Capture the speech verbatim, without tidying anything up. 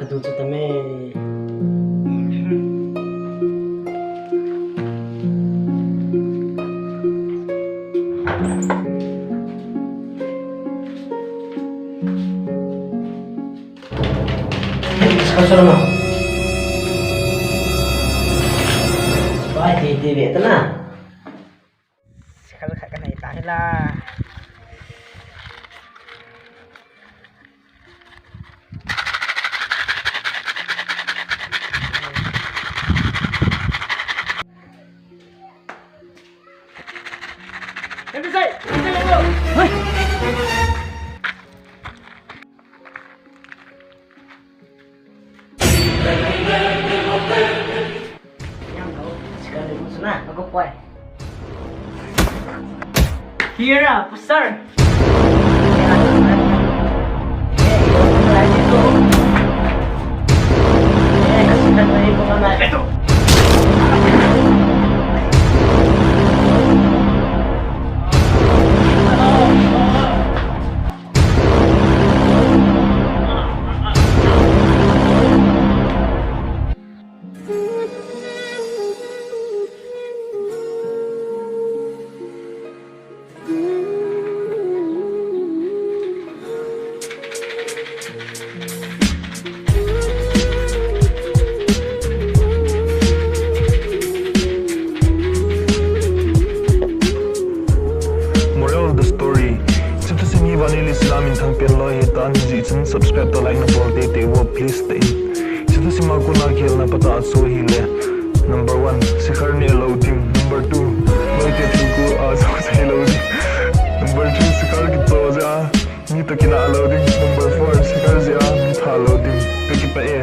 Tu chu tame. Kau suruh mau. Bai ti ti be tana. Sikhar khat kanei ta hi la. Kira, pasar. Moral of the story. Hiche thusim hi Vanili Sila minthang pen loi hitan, hijeh chun subscribe toh like nabol teitei uvo, please te. Hiche thusim a kona kihelna phatah a chu ahile. Number one, sikhar neh lou ding. Number two, loite thingkul a jong sei lou ding. Number three, sikhar kitoh jeh a mi toh kinah lou ding. Number four, sikhar jeh a mi that lou ding. Kakipah e.